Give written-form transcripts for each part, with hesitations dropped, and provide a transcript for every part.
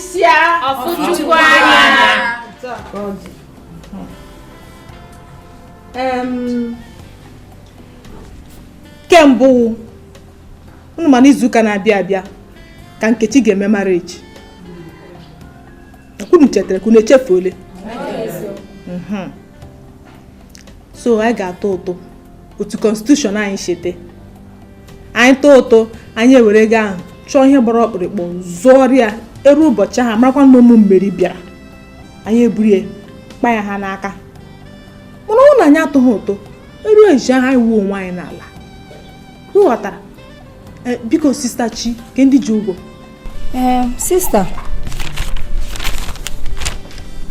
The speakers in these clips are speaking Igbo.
Karịsịa Ọ fụ Chukwu anya. Otu a ka ọ dị. Kemgbe unu ma n'izuụka na-abịa abịa ka Nkechi ga-eme marriage. Unu chetara ka unu echefuole. So anyị ga-atụ ụtụ otu constitution anyị chete. Anyị tụọ ụtụ, anyị ewere ego ahụ chọọ ihe gbara ọkpụrụkpụ zụọrọ ya eru ụbọchị ahụ, marakwa na ụmụ mmeri bịara, anyị eburu ya kpa ya ha n'aka. Mana ọ na anyị atụghị ụtụ eru eji ahụ, anyị wuo onwe anyị n'ala. Ghọtara? Biko Sister Chi, ke ndị ji ụgwọ. Ee, sister,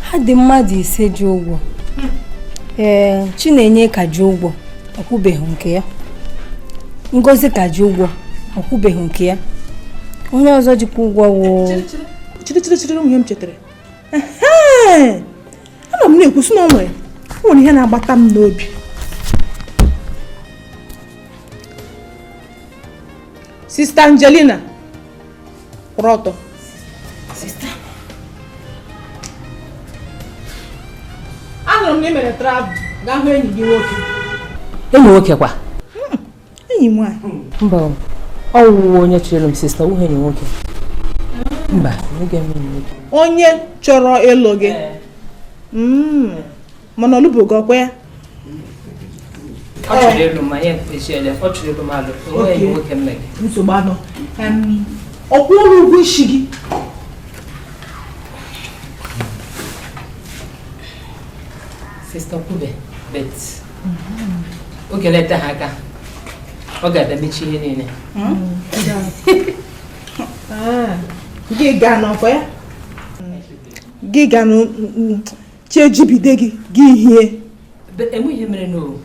ha dị mmadụ 5 ji ụgwọ. Ee, Chinenye ka ji ụgwọ, ọkwụbeghị nke ya. Ngozi ka ji ụgwọ, ọkwụbeghị nke ya. Onye ọzọ jikwa ụgwọ wụ Chere, chere, chere, ihe m chetara. Ana m na-ekwu sị na o nwere ihe na-agbata m n'obi. Sister Angelina, kwụrụ ọtọ. Sister. Anụrụ m na ị mere travel gaa hụ enyi gị nwoke. Enyi nwoke kwa? Enyi nwaanyị. Mba, ọ wụ onye chịrị m sister, ọ wụghị enyi nwoke. Mba, enweghị m enyi nwoke. Onye chọrọ ịlụ gị? Mana ọ lụbụghị ọkwa ya? Ọ chọrọ ịlụ ma ya echiele, ọ chọrọ ịlụ m alụ, enweghị enyi nwoke m mere. Nsogbu anọ. Ọ kwụọla ụgwọ isi gị? Sister Kwube, bet oge leta ha aka, ọ ga-abịa mechie ihe niile. Gị gaa n'ọkwa ya? Gị gaa chi ejibide gị, gị hie. Enweghị ihe mere n'o.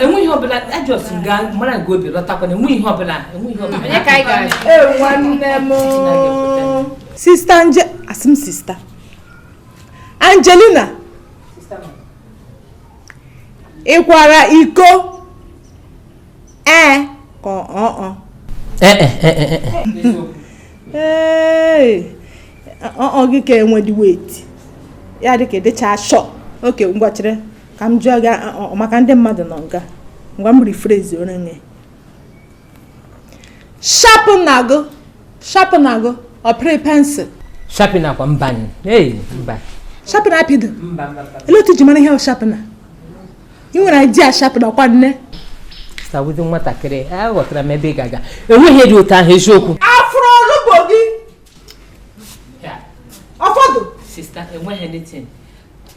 Enweghị ihe ọbụla, ajọs gaa mara nke obi lọtakwana, enweghị ihe ọbụla, enweghị ihe ọbụla. Onye ka anyị gara? Ee, nwanne m. Sister Nje, asị m Sister Angelina, ị kwara iko? Ee, ka ọ. Ee, ọ gị ka enwedị weti ya dị ka ịdịcha shọ. Oke, ngwa chere ka m jụọ gị maka ndị mmadụ nọ nga. Ngwa m rephrase onye sharpener gụ, sharpener gụ, ọ pịrị pensụl? Sharpener kwa mba. Ee, mba. Sharpener apịdo? Mba, mba, mba. Ele otu ji mara ihe bụ sharpener? Ị nwere idea sharpener kwa nne? Sawụdị nwatakịrị, aghọtara m ebe ị ga-aga. Enweghị ihe dị otu ahụ, eziokwu. Afụrụ olugbo gị ọfọdụ? Sister, enweghị anything.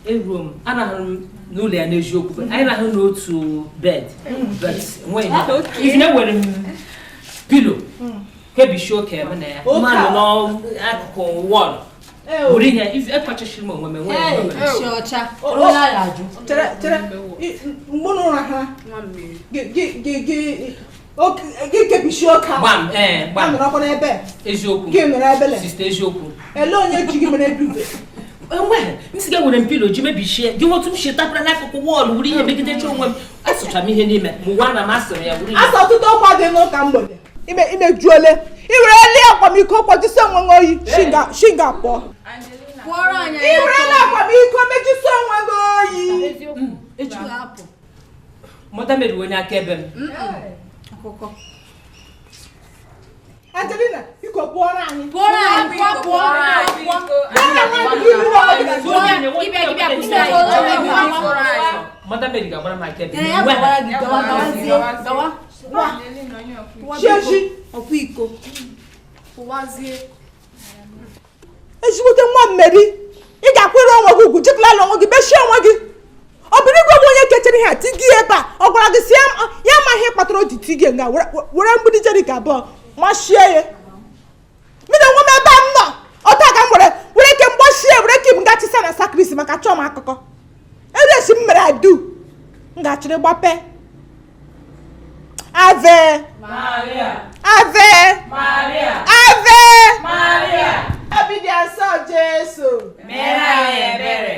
Eruo m, arahụrụ m n'ụlọ ya n'eziokwu. Anyị rahụ n'otu bed, but enweghị ihe. Even enwere m pillow kebishi oke m na ya. Mmanụ n'akụkụ wall. Buru ihe, ekpachachiri m onwe m, enweghị ihe mere. Ashị ọcha, onye a ga-ajụ. Chere, chere, mgbe ụra ha gị kebishi oke ahụ. Gbam, ee, gbam. Nọrọkwa n'ebe. Eziokwu. Gị nọrọ ebele. Sister, eziokwu. Ele onye ji gị mere duvet? Enweghị, m sị gị enwere m pillow ji mebishie gị otu m si tapụra n'akụkụ wall wuru ihe megidecha onwe m. Asụcha m ihe n'ime m ụwa na m asụrụ ya wuru ihe. Asa ọtụtụ ọkwa dị n'ụka mgbede. Ime imejuole. I werela akwamiko kwajisi onwe gị oyi, shinga pụọ. I werela akwamiko mejisi onwe gị oyi. Mother Mary onye akaebe m. Angelina, biko pụọrọ anyị. Pụọrọ anyị, pụọ, pụọ, pụọ. Mother Mary ga-agbara m akaebe. Chiechi. Ezigbote nwa mmeri, ị ga-akwụrụ onwe gị ugwu, jikwala onwe gị, mechie onwe gị. Ọ bụrụ igwe bụ onye kechara ihe a tigi ebe a, ọ gwara gị si ya ma ihe kpatara o ji tigi nga were mgbidi Jeriko abụọ machie ya. Mmiri onwe m ebe a m nọ, ọta ka m were ike mgbachie, were ike m gachisa na sakrisi maka chọọ m akụkọ. Eresi m mere adu, m ga-achịrị gbape. Ave Maria. Ave Maria. Ave Maria. Obi dị asọ Jesu. Mere anyị ebere.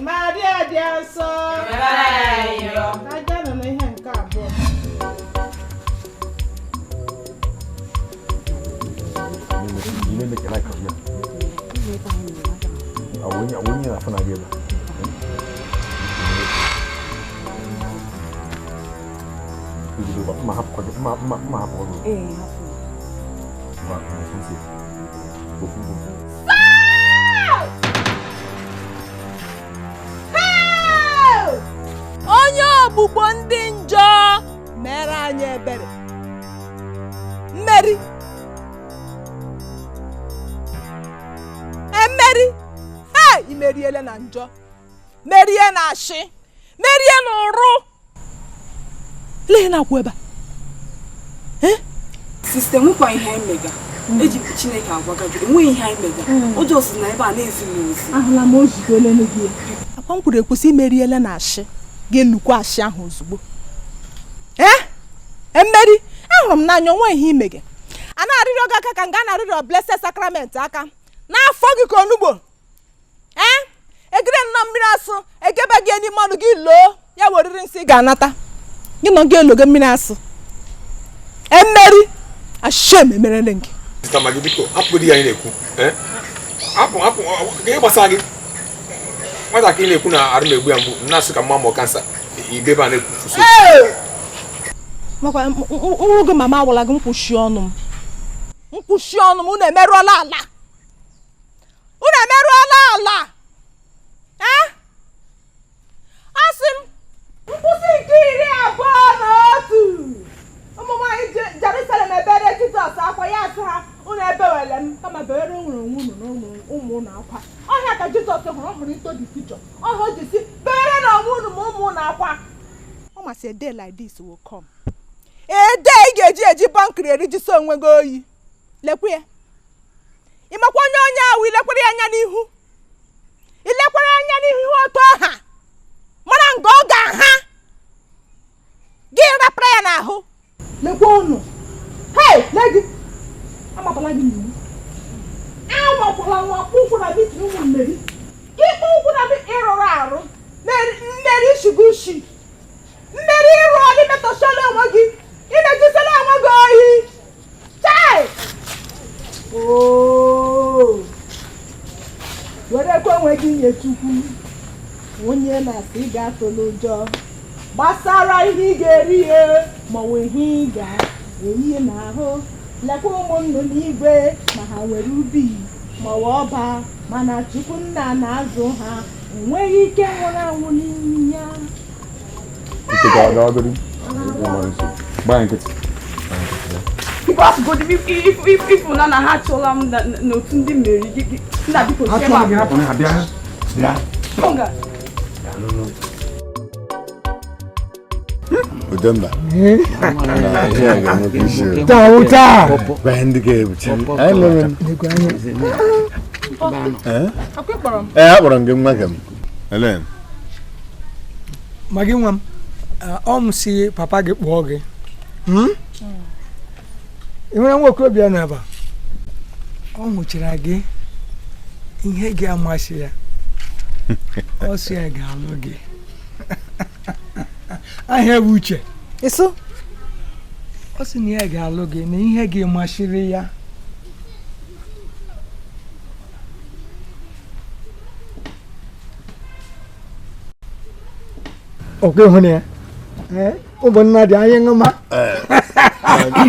Maria dị asọ. Mere anyị ayọ. Aja nọ n'ihe nke abụọ. Ị na-eme ka like ya. Onye onye na-afụ na gị ebe a. Mma hapụkwa gị, mma mma mma hapụkwa gị. Ee, hapụ. Mma mma nsị. Ofu mbụ. Onye ogbugbo ndị njọ mere anyị ebere. Mmeri. Emeri. Hey, imeriele na njọ. Merie na ashị. Merie na ụrụ. Lee na-akwụ ebe a. Sister, enwekwa ihe anyị mega. Eji m Chineke agwaga gị, enweghị ihe anyị mega. Ụjọ si na ebe a na-ezi m ozi. Ahụla m ozugbo gị. Akwa m kwuru ekwesị imeriele na ashị ga-elukwa ashị ahụ ozugbo. Ee, emeri, ahụrụ m n'anya onwe ihe ime gị. A na-arịrịọ gị aka ka nga na-arịrịọ Blessed Sacrament aka n'afọ gị ka onugbo. Ee, egide nnọọ mmiri asụ egebe gị n'ime ọnụ gị loo ya wee oriri nsị ị ga-anata. Gị nọ gị elogo mmiri asụ. Emeri, ashem emerele gị. Sista Magị, biko hapụgodi ya anyị na-ekwu. Hapụ hapụ ka ihe gbasara gị. Nwatakịrị na-ekwu na arụ na-egbu ya mgbu, na-asị ka mma mụọ kansa, ibe ebe a na-ekwufu so. Makwa nwụrụ gị mama agwala gị nkwụshi ọnụ m. Nkwụshi ọnụ m, unu emerụọla ala. Unu emerụọla ala. Ee? Asị m, nkwụsị nke 21. Ụmụ nwaanyị Jerusalem ebere Jizọs akwa ya asị ha unu ebewele m kama bewere nwere onwe unu na ụmụ unu akwa. Ọhịa ka Jizọs hụrụ, ọ hụrụ ito dị picture. Ọhịa o ji si bewere na onwe unu ma ụmụ unu akwa. Ọ masị a day like this will come. A day ị ga-eji eji bọnkịrị erijisi onwe gị oyi. Lekwe ya. Ị makwa onye onye ahụ ilekwere ya anya n'ihu. Ilekwere anya n'ihu ihe otu ọha. Mara nga ọ ga-aha. Gị rapụrụ ya n'ahụ. Lekwe unu. Hei, lee gị. Amapụla gị n'iwu. Anwakwala nwa kpụ ụkwụ na mitin ụmụ mmeri. Gị kpụ ụkwụ na ịrụrụ arụ. Mmeri ishigo ushi. Mmeri ịrụ ọrụ imetọsiala onwe gị. Imejisala onwe gị ohi. Chai! Oo. Werekwa onwe gị nye Chukwu. Onye na-asị ị ga-atụla ụjọ gbasara ihe ị ga-eri ihe ma ọ bụ ihe ị ga-eyi n'ahụ. Lekwa ụmụ nnụnụ igwe ma ha nwere ubi ma ọ bụ ọba, mana Chukwu nna na-azụ ha, enweghị ike nwụrụ anwụ n'ime ya. Biko gawagodi. Gbaa nkịtị. Biko asụgodi ifu na na ha achọla m n'otu ndị mmeri. Nna biko Ha chọrọ gị hapụ ha bịa. Bịa. Konga. Udemba. Na ihe a ga-enwekwa isi. Taa wụ taa. Gwa ndị ga-ebuchi. Anyị lere m. Eh? Ee, akpọrọ m gị nwa gị m. Ele. Ma gị nwa m, ọ m si papa gị kpọọ gị. Ị nwere nwa okorobịa nọ ebe a? Ọ hụchara gị ihe ga-amasị ya. Ọ sị ya ga-alụ gị. Aha bụ Uche. Ịsụ? Ọ sị na ya ga-alụ gị na ihe gị masịrị ya. Ọkwa ịhụ na ya? Ee, ụmụnna dị anyị ṅụma.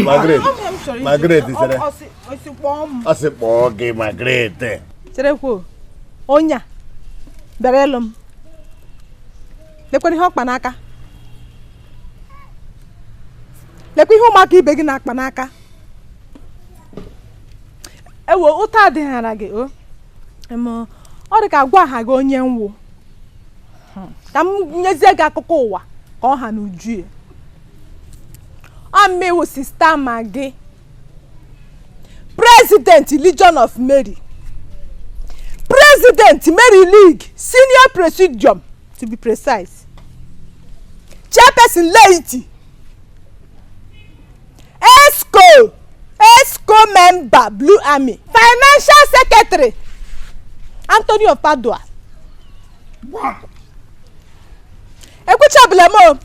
Margaret. Margaret chere. Ọ sị kpọọ m. Ọ sị kpọọ gị Margaret. Cherekwa onye a bịara ịlụ m. Lekwara ihe ọkpa n'aka. Lekwa ihe ụmụaka ibe gị na-akpa n'aka. Ewo, ụta adịghara gị o. Ọ dị ka gwa ha gị onye nwụ. Ka m nyezie gị akụkọ ụwa ka ọ ha n'uju ya. Ọ mmewu Sista Magị, President Legion of Mary, President Mary League, Senior Presidium to be precise, Chairperson Laity, EXCO member Blue Army, Financial Secretary Anthony of Padua. Ekwuchabụla m o,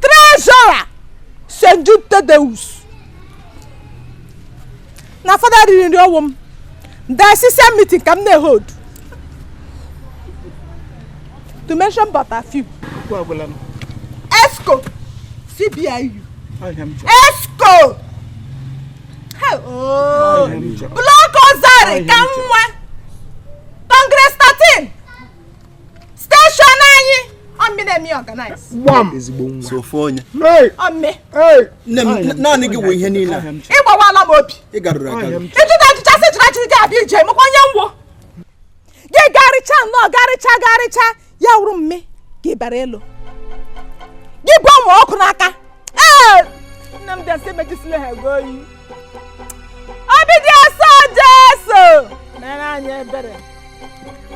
Treasurer St. Jude Thaddeus. Na fada riri nri ọwụ m. Diocesan meeting ka m na-ehold. To mention but a few. ESCO, CBIU, ESCO, oh, Block Ozari ka m nwe, Congress 13, station anyị, ọ mme na-eme organize. Gbam. So ofu onye. Ọ mme. Nne m, naanị gị wụ ihe niile a. Ị gbawala m obi. Ị garuru agaru. Ịjụta ajụcha sị jụrụ ajụjụ gị abịa ije mekwa onye ngwọ. Gị garịcha nnọọ garịcha garịcha ya wụrụ mme gị bara elu. Gị bụ ụmụ ọkụ n'aka. Ee, nne m dị asị emejisila ha ego oyi. Obi dị asọ Jesu. Mere anyị ebere.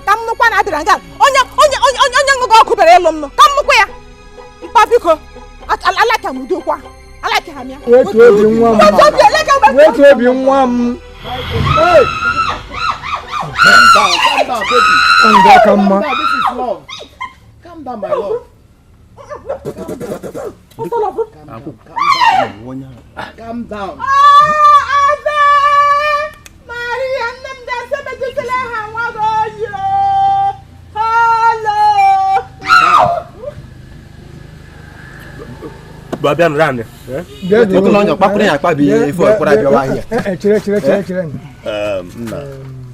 Ka m nụkwa na abịara nga onye onye onye onye ṅụgụ ọkụ bịara ịlụ m nụ ka m nụkwa ya. Mpa biko alaka m ụdị okwu ahụ. Alaka ha m ya. Wetu obi nwa m. Wetu obi eleka m. Wetu obi nwa m. Hey! Calm down, calm down, baby. Ndụ aka mma. Calm down, this is love. Calm down, my love. Calm down. Ave Maria, nne m dị asị emejisila ha nwa gị oyi o. Hello. Bịa nụrụ anị. Otu na ọnya kpapụrụ ya akpabi ife ọkwara abịawa ahịa. Chere chere chere chere. Nna,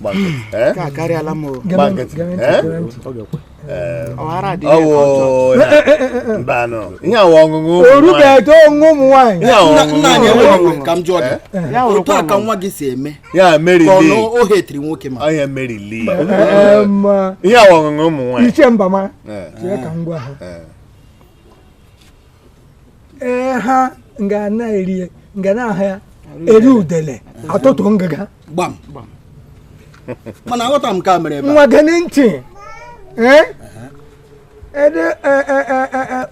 gba nkịtị. Nke a karịala m o. Gba nkịtị. Ọghara adịghị Ọ wụ mba nọ. Ihe awụ ọṅụṅụ ụmụ Orubeghị ọṅụṅụ ụmụ nwaanyị. Ihe awụ ọṅụṅụ Nna anyị ụmụ enweghị nwaanyị. ka m jụọ gị. Otu a ka nwa gị si eme. Ya Mary Ka ọ Lee. na o hetiri nwoke ma. Ọ ya Mary Lee. Ihe Ihe awụ ọṅụṅụ ụmụ nwaanyị. Iche mba ma. Chere ka m gwa ha. Ee, ha nga na-eri nga na-ahụ ya eri udele atụtụ ngịga. Gbam. Mana aghọta m nke a mere ebe a. Nwa gị ntị. Ee? Ede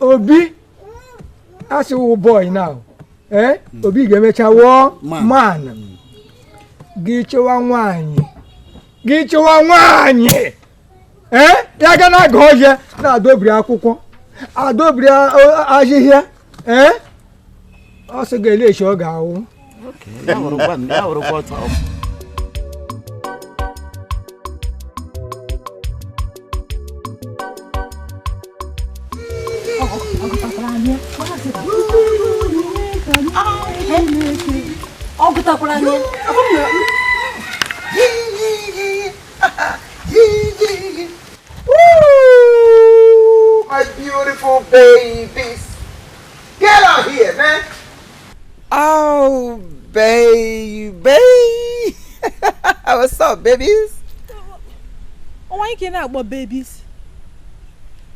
Obi asịwụ boy now. Ee? Obi ga-emecha wụọ man. Gị chọwa nwaanyị. Gị chọwa nwaanyị. Ee? Ya ga na-aga ọhịa na-adọbiri akwụkwọ. Adọbiri ahịhịa. Ee? Ọ sị ga-ele echi ọ ga-awụ. Ya wụrụkwa ya wụrụkwa otu ọ. Ọ gụtakwara anyị. Woo! My beautiful babies. Get out here, man. Oh, baby. What's up, babies? Ọnwa anyị ka ị na-akpọ babies.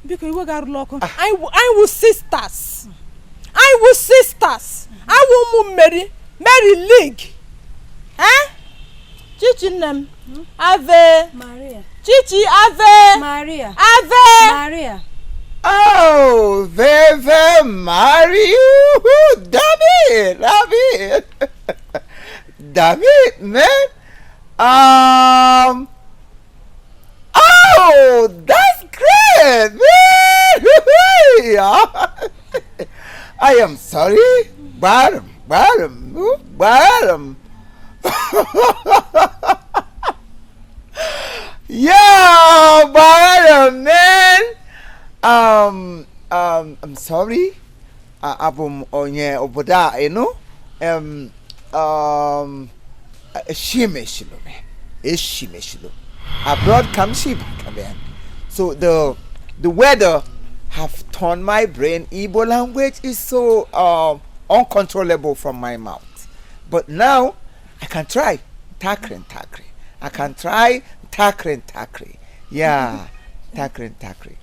Biko iwe garụla ọkụ. Anyị wụ sisters. Anyị wụ sisters. Anyị wụ ụmụ Mary, Mary League. Eh? Chichi nne m. Ave. Maria. Chichi Ave. Maria. Ave. Maria. Oh, Veve Mary. Woo-hoo. Damn it. Damn it. Damn it, man. Oh, that's great, man. I am sorry. Bottom, bottom, bottom. Yeah, bottom, man. I'm sorry. Abụ m onye obodo a, you know? Eshimeshilo, man. Eshimeshilo. Abroad comes she back, man. So the weather have turned my brain. Igbo language is so uncontrollable from my mouth. But now I can try takri takri. I can try takri takri. Yeah, takri takri.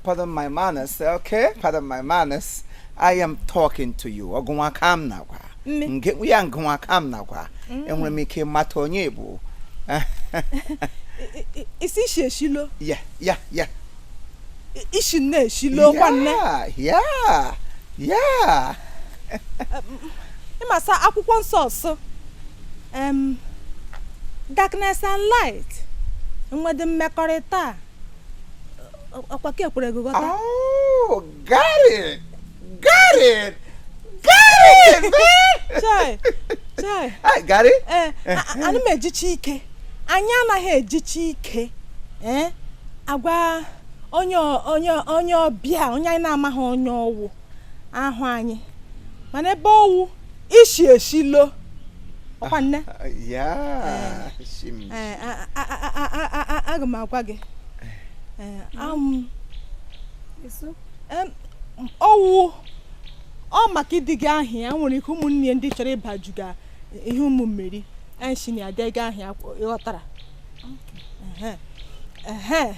Pardon my manners, okay? Pardon my manners. I am talking to you. Ọgụnwa na gwa. Nge ya ngụnwa kam na gwa. Enwere m ike mata onye bụ. Isi ishi eshilo. Yeah. Ishi nne eshilo kwa nne. Yeah. Ịmasa akwụkwọ nsọ ọsọ. Darkness and light. Nwede mmekọrịta. Ọkwa ka ekwere gị ghọta. Oh, got it. Got it. Got it, man. Chai. Chai. I got it. Ee, ana m ejicha ike. Anyị anaghị ejichi ike agwa onye onye onye ọbịa, onye anyị na-amaghị onye ọwụ ahụ anyị, mana ebe ọwụ ishi eshilo ọkwa nne. Yeah. Shim. Ee, aga m agwa gị. Ee, ọwụ ọ maka ịdị gị ahụ ya nwere ike ụmụnne ndị chọrọ ịbajuga ihe ụmụ mmeri anyị na adịghị ahụ ya, ịghọtara? Ehe. Ehe.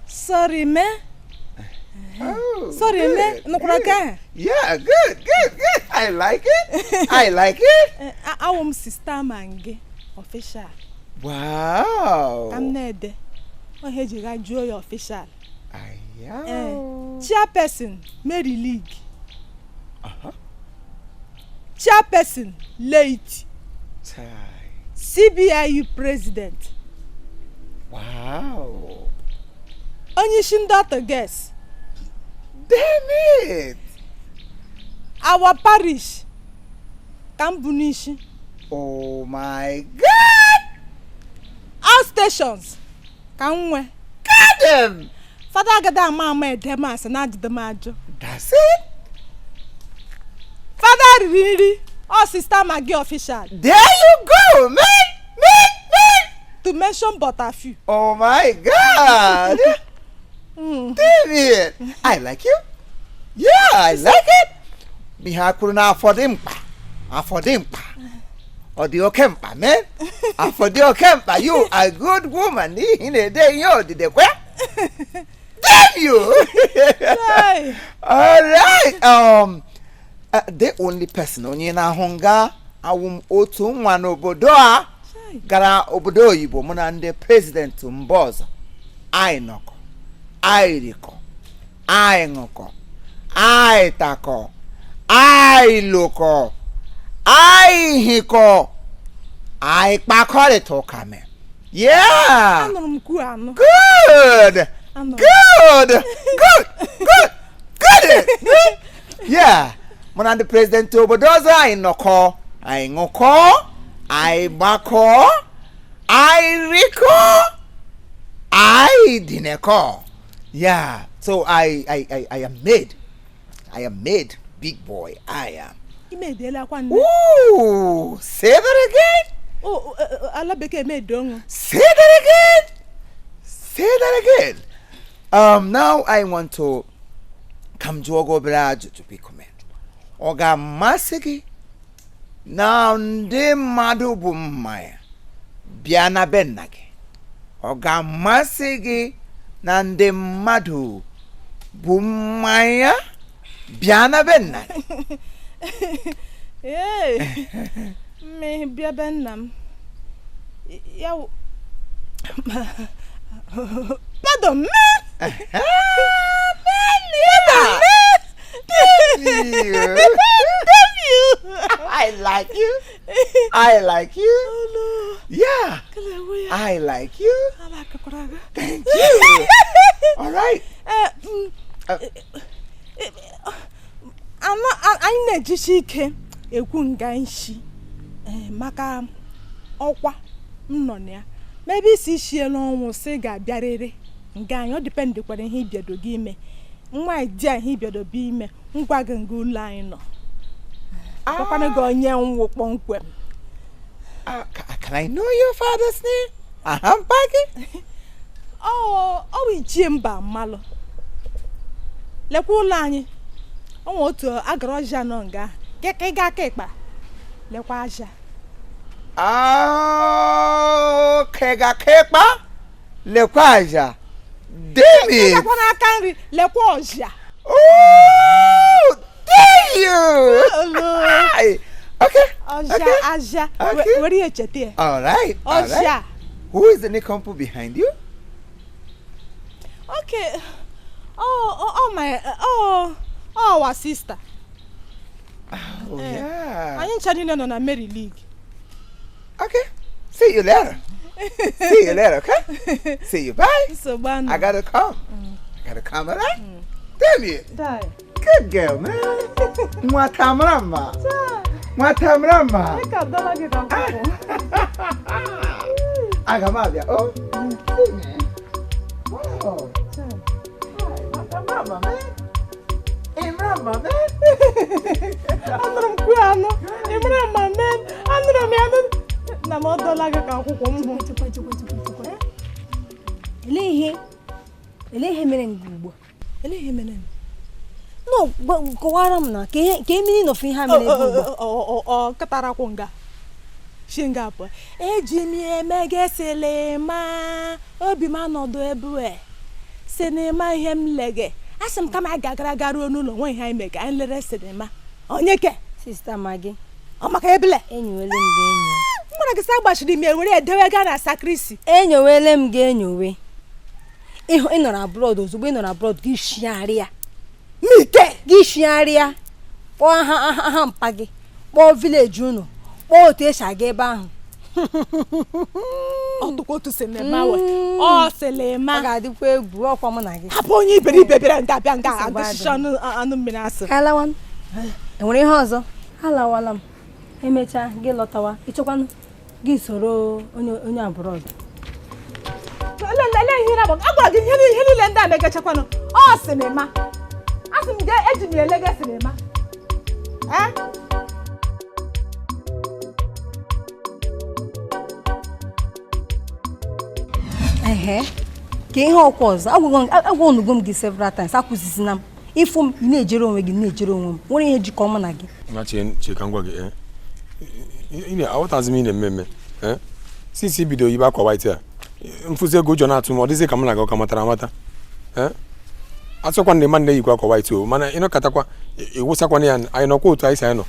Sorry me. Oh, Sorry me. good, Nụkwara good. ka ahụ? Yeah, good, good, good. I like it. I like it. Awụ m Sister Mangi official. Wow. Ka m na-ede ohe eji ga jụọ ya official. Aya. Chairperson Mary League. Chairperson Laity. Chai. CBIU president. Wow. Onye isi ndị Orthodox. Damn it. Our parish ka m bụ n'isi. Oh my God. All stations ka m nwe. Got them. Fada agada ama ama ede m asị na ajụdị m ajụ. That's it. Fada riri nri ọ Sister Maggie official. There you go, man. Man, man. To mention but a few. Oh my God. Damn it. I like you. Yeah, I like it. Ihe a kwuru na afọ dị mkpa. Afọ dị mkpa. Ọ dị oke mkpa, man. Afọ dị oke mkpa. You are a good woman. N'ihi na-ede ihe odide kwe. Damn you. Hey. All right. The only person onye na-ahụ nga awụ m otu nwa n'obodo a gara obodo oyibo mụ na ndị president mba ọzọ, anyị nọkọ, anyị rikọ, anyị ṅụkọ, anyị takọ, anyị lụkọ, anyị hikọ, anyị kpakọrịta ụka me. Yeah. Anụrụ m kwuo anụ. Good. Anụrụ. Good. Good. Good. Good. Good. Yeah. Mụ na ndị president obodo ọzọ anyị nọkọ, anyị ṅụkọ, anyị gbakọ, anyị rikọ, anyị dinekọ. Yeah. So I am made. I am made, big boy. I am. Ime ediela kwa nne. Ooh, say that again. O ala bekee made onwe. Say that again. Say that again. Now I want to ka m jụọ gị obere ajụjụ, biko men. Ọ ga-amasị gị na ndị mmadụ bụ mmanya bịa na be nna gị? Ọ ga-amasị gị na ndị mmadụ bụ mmanya bịa na be nna gị? Ee, mme bịa be nna m. Ya wụ. Pardon me. Yeah. Damn you. I like you. I like you. Oh no. Yeah. Kelewe. I like you. Ala kakwara gị. Thank you. All right. Anyị na-ejisi ike ekwu nga nshi maka ọkwa m nọ na ya, ma ebe isi ishiela ọnwụ si ga-abịarịrị nga anyị, ọ dependịkwara ihe ịbịado gị ime nwa di a, ihe ịbịado bụ ime ngwa gị nga ụlọ anyị nọ gwakwana gị onye nwụ kpọmkwem. Can I know your father's name? Aha mpa gị? Ọ bụ Ichie Mba Mmalụ. Lekwa ụlọ anyị, ọ nwe otu agara ọjịa nọ nga ahụ ka ị ga aka ịkpa lekwa aja. Ah, kega kekpa lekwa aja. Damn Ị it! gakwa n'aka nri lekwa ọjịa. Oh, damn you! Olo. Hi. Okay. Ọjịa. Okay. Aja. Okay. Were ihe cheta ya. All right. All right. Ọjịa. Who is the nincompoop behind you? Okay, oh my, oh, our sister. Oh, Eh, yeah. Anyị ncha niile nọ na Mary League. Okay. See you later. See you later, okay? See you. Bye. Nsogbu anụ. I gotta come. I gotta come, all right? Damn it. Die. Good girl, man. Nwata mara mma. Nwata mara mma. Ka dọla gị ka mkpụkpụ. Aga m abịa. Oh. Hey, man. Wow. Hi, mama, man. Hey, mama, man. Anụrụ m kwuo anụ. Ị mara ma men. Anụrụ m ya na m ọ dọla gị ka akwụkwọ m hụ. Elee ihe mere gị ugbu a? Elee ihe mere m? No, kọwara m na ka emiri nọfụ ihe a mere ebe ugbu a. Ọ katarakwu nga. Shi nga pụọ. Eji m eme gị sinima. Obi m anọdụ ebe sinima ihe m lege. Asị m kama anyị ga-agara ga ruo n'ụlọ nwe ihe anyị mega anyị lere sinima. Onye ke? Sista Magị. Ọ maka ebile? Enyowele m gị enyo. M gwara gị sị agbachiri m ewere edewe gaa na sakrisi. Enyowele m gị enyowe. Ịhụ ị nọrọ abroad, ozugbo ị nọrọ abroad gị shigharịa. Mike! Gị shigharịa. Kpọọ aha mpa gị, kpọọ vileji unu, kpọọ otu esi aga ebe ahụ. Ọ dịkwa otu sinima we. Ọ sinima. Ọ ga-adịkwa egwu ọkwa mụ na gị. Hapụ onye iberibe bịara nga bịa nga agụsịcha anụ mmiri asị. Ka alawa. Enwere ihe ọzọ? Alawala m. Emechaa gị lọtawa, ịchọkwanụ gị soro onye abroad. Lelee ihe na-agba. Agwara gị ihe niile ndị a megachakwanụ. Ọ sinima. Asị m gị eji m ele gị sinima. Ehe. Ka ihe ọkwa ọzọ agwụgo m gị several times akwụzizina m ịfụ m ị na-ejere onwe gị na-ejere onwe m nwere ihe jikọ mụ na gị. Nwa che ka m gwa gị aghọtazi m ị na-eme eme since i bido yibe akwa white a mfụzi ego ụjọ na-atụ m ọ dịzị ka m na gị ọka matara amata. Asọkwa na ịma na-eyikwa akwa white o mana ịnọkatakwa ịwụsakwana ya anyị nọkwa otu anyị si anyị nọ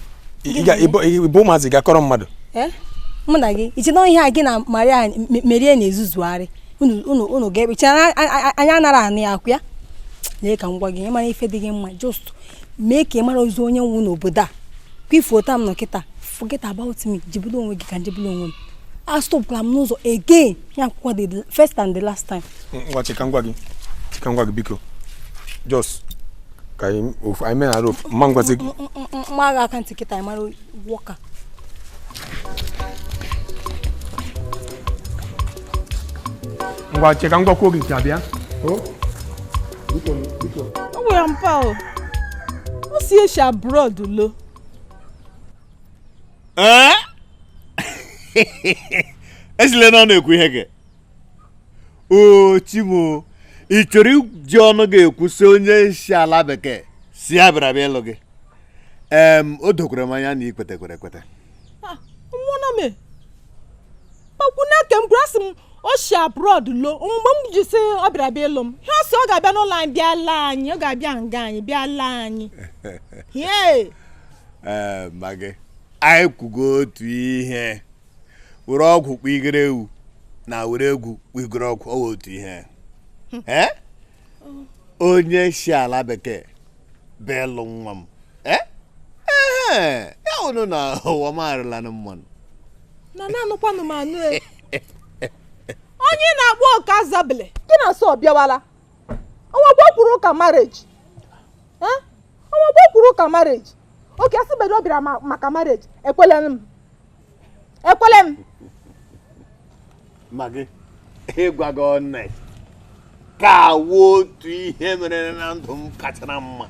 ịbụ ụmụazị ga-akọrọ mmadụ. Mụ na gị iche na ihe a gị na Maria merie na-ezuzugharị unu ga-ekpecha anyị anara anụ ya akwụ ya. Lee ka m gwa gị ịmara ife dị gị mma just mee ka ị mara ozi onye nwu n'obodo a kwa ife ụta m nọ kịta forget about me jibụla onwe gị ka njibụla onwe m. A stopụkwara m n'ụzọ again ya akwụkwọ the first and the last time. Ngwa chika ngwa gị biko just ka anyị menara ofu mma ngwazi gị mma agha aka ntị kịta mara wọka. Ngwa chika ngwa kwuo gị nke abịa. Ọ gwara mpa o. O si eshi abroad lo. Esile na ọ na-ekwu ihe gị. O Chimo, ị chọrọ iji ọnụ gị ekwusi onye si ala bekee si ya bịara bịa ịlụ gị. O dokwara m anya na ị kwetekwere ekwete. Nwụna m. Kpakwuna ke m gwara sị m o si abroad lo mgbe m ji sị ọ bịara bịa ịlụ m. Ihe ọ sị ọ ga-abịa n'ụlọ anyị bịa laa anyị, ọ ga-abịa nga anyị bịa laa anyị. Magị, anyị kwugo otu ihe. Were ọgwụ kpigere ewu na were egwu kpigere ọgwụ ọ otu ihe. Onye si ala bekee bịa ịlụ nwa m. Ya wụnụ na ụwa m arịla na mmanụ. Na na-anụkwanụ m anụ e. Onye na-akpọ ụka zabele gị na sọ bịawala. Ọnwa kwuru ụka marriage. Ọnwa kwuru ụka marriage. Oke asị bedo bịara maka marriage. Ekwele m. Ekwele m. Magị, ịgwa gị honest ka wuo otu ihe mere na ndụ m kachara mma.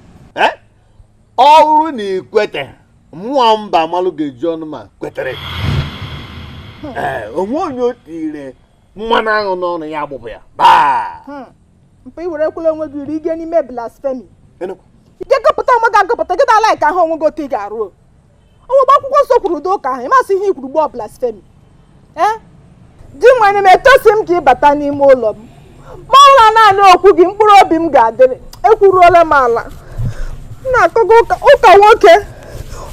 Ọ bụrụ na ị kwete, mmụọ mba amalụ ga-eji ọnụ ma kwetere. Onwe onye o tire mmanụ aṅụ n'ọnụ ya agbụbụ ya. Baa! Mpa i were ekwela onwe gị iri ige n'ime blasphemy. Ị ga-agụpụta onwe gị agụpụta gị dala ka ahụ onwe gị otu ị ga-arụ. Onwegbe akwụkwọ nsọ kwuru ụdị ụka ahụ ịmasị ihe ikwuru gbọọ blasphemy. Di nwere m etosi m ka ị bata n'ime ụlọ m. Ma ọ bụla naanị okwu gị mkpụrụ obi m ga-adịrị. Ekwuruola m ala. M na-akọgo ụka nwoke.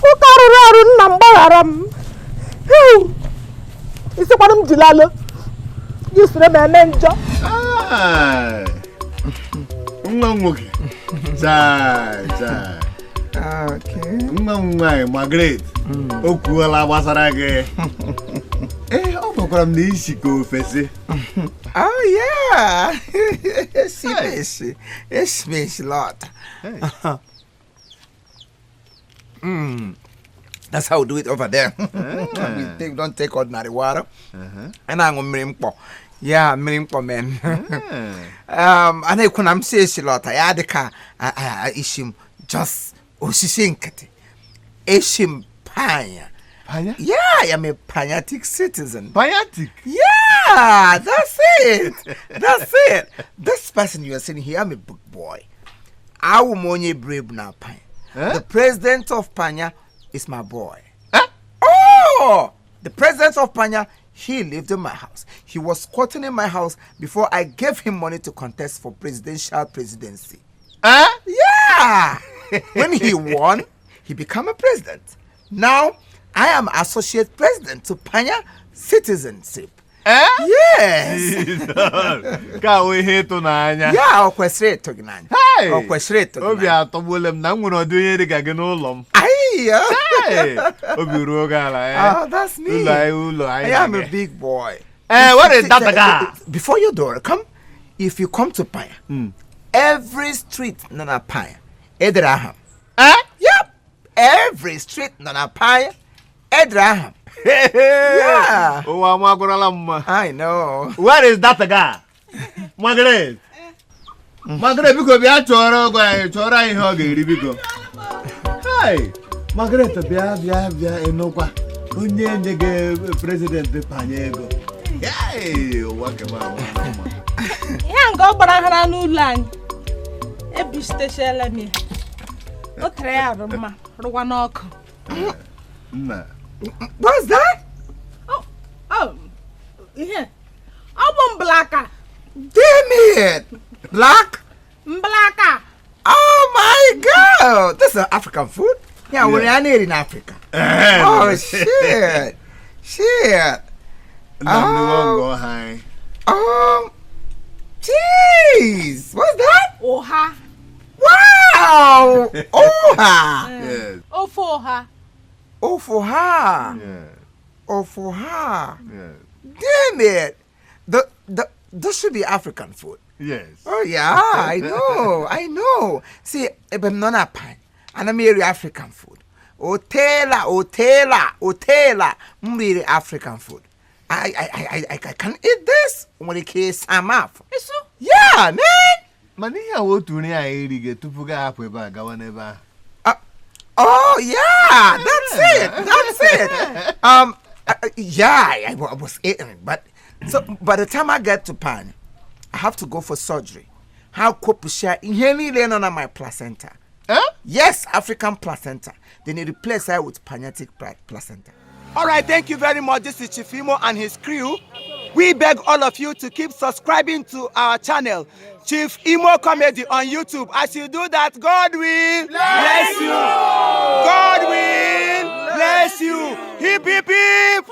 Ụka rụrụ arụ nna m gbaghara m. Isikwara m jilalụ. Gị soro m eme njọ. Nwa m nwoke. Chai. Nwa m nwaanyị Margaret o kwuola gbasara gị. Ọ gwakwara m na isi ka ofesi. Oh yeah. Esi lot. That's how we do it over there. We don't take ordinary water. A na-aṅụ mmiri mkpọ. Yeah, mmiri mkpọ, man. A na-ekwu na m si esi lọta ya dị ka isi m just osisi nkịtị. Esi m Panya. Panya? Yeah, I am a Panyatic citizen. Panyatic? Yeah, that's it. That's it. This person you are seeing here, I'm a big boy. Awụ m onye buru ebu na Panya. The president of Panya is my boy. Oh! The president of Panya, he lived in my house. He was squatting in my house before I gave him money to contest for presidential presidency. Eh? Yeah! When he won, he became a president. Now, I am associate president to Panya citizenship. Eh? Yes! Nke a wụ ihe ịtụnanya. Yeah, ọ kwesịrị ịtụ gị n'anya. Hey! Ọ kwesịrị ịtụ gị Obi atọgbuola m na m nwere ọdị onye dị ka gị n'ụlọ m. Ayi! Hey! Obi ruo gị ala, eh? Oh, that's me. Ụlọ anyị, ụlọ anyị I na am a gị. big boy. Eh, what is that guy? Before your door, come. If you come to Panya, every street nọ na Panya, edere aha m. Eh? Yep. Every street nọ na Panya, edere aha m. Yeah. Ụwa m agwụrụla m mma. I know. Where is that guy? Margaret. Margaret, biko bịa chọrọ ọgọ anyị, chọrọ anyị ihe ọ ga-eri, biko. Hey! Margaret, bịa, bịa, bịa, ịnụkwa. Onye nye gị president Panya ego. Hey! Ụwa kema ama mma. Ihe a nke ọ gbara hara n'ụlọ anyị, ebichitechala m ya, o tere ya arụ mma rụkwa n'ọkụ. Nna. What's that? Oh, ihe ọ bụ mblaka. Damn it! Black? Mblaka. Oh my God! This is African food. Yeah, we're not in Africa. Oh shit! Shit! Nna m nụọ ngọ ha anyị. Jeez! What's that? Ụha. Wow! Oha! Yes. Ofe ụha. Ofoha! Yeah. Ofoha! Yes. Damn it! The this should be African food. Yes. Oh yeah, I know, I know. See, ebe m nọ na Panya, ana m eri African food. Otela, otela, otela, m riri African food. I can eat this. Nwere ike ịsa m afọ. Isu? Yeah, man. Mana ihe a wụ otu nri anyị erighị tupu gị ahapụ ebe a gawa n'ebe ahụ. Oh yeah, that's it. That's it. Yeah, I was eating, but so by the time I get to Panya, I have to go for surgery. Ha kwopụsịa ihe niile nọ na my placenta. Eh? Yes, African placenta. Then they replace her with Panyatic placenta. All right, thank you very much. This is Chief Imo and his crew. We beg all of you to keep subscribing to our channel, Chief Imo Comedy on YouTube. As you do that, God will bless you. God will bless you. Hip, hip, hip.